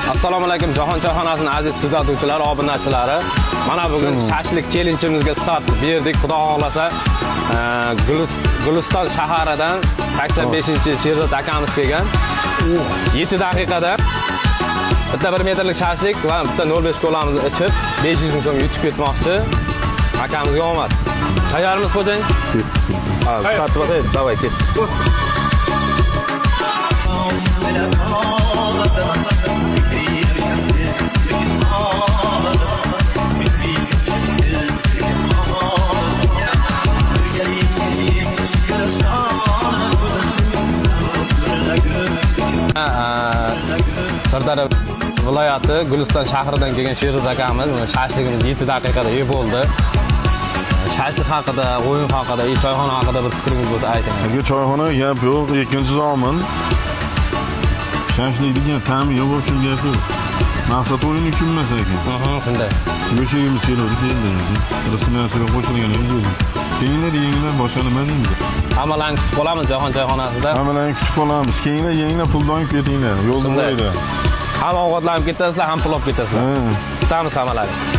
Assalomu alaykum, Jahon choyxonasining aziz kuzatuvchilari, obunachilari. Mana bugun shashlik challenge'imizga start berdik. Xudo xohlasa, Guliston shaharidan 85-Sherzod akamiz kelgan. 7 daqiqada bitta 1 metrlik shashlik va bitta 0.5 kolamizni ichib 500 ming so'm yutib ketmoqchi. Akamizga omad. Tayyormiz, xo'jayin? Ha, start bosaylik. Давай, ket. Sirdaryo viloyati Guliston shahridan kelgan Sherzod akamiz mana shashligimiz 7 daqiqada yeb bo'ldi. Shashlik haqida, o'yin haqida, choyxona haqida bir fikringiz bo'lsa, ayting. Aka, choyxona gap yo'q, ikkinchi zomin. Shashlik degan ta'mi yo'q, вообще gap yo'q. Maqsad o'yin uchun emas aka. Shunday. Go'sht yegimiz keladi, keldi aka. Rosa narsaga qo'shilgan yo'q. Kelinglar, yenglar, boshqa nima deymiz. Hammalarni kutib qolamiz Jahon choyxonasida. Hammalarni kutib qolamiz. Kelinglar, yenglar, pulni olib ketinglar. Yo'lni Shunday. bo'yida. Ham ovqatlanib ketasizlar, ham pul olib ketasizlar. Ha. Kutamiz hammalarni.